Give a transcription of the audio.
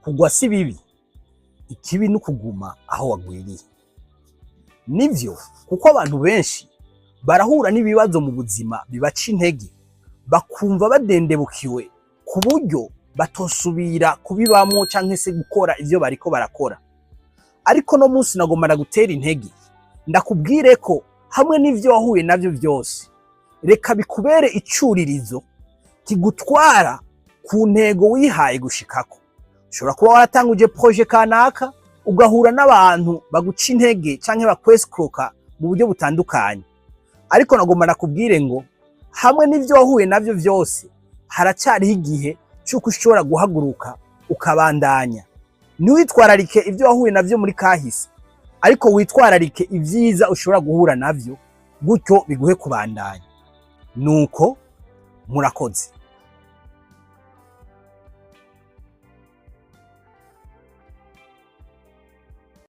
Kugwa si bibi, ikibi ni ukuguma aho wagwiriye. Nivyo, kuko abantu benshi barahura n'ibibazo mu buzima bibaca intege, bakumva badendebukiwe ku buryo batosubira kubibamwo canke se gukora ivyo bariko barakora. Ariko no munsi nagomba ndagutera intege, ndakubwire ko hamwe n'ivyo wahuye navyo vyose, reka bikubere icuririzo kigutwara ku ntego wihaye gushikako. Ushobora kuba waratanguje projet kanaka, ugahura n'abantu baguca intege canke bakwescroka mu buryo butandukanye. Ariko nagomba nakubwire ngo hamwe n'ivyo wahuye navyo vyose, haracyariho igihe c'uko ushobora guhaguruka ukabandanya. Ntiwitwararike ivyo wahuye navyo muri kahise, ariko witwararike ivyiza ushobora guhura navyo, gutyo biguhe kubandanya. Nuko murakoze.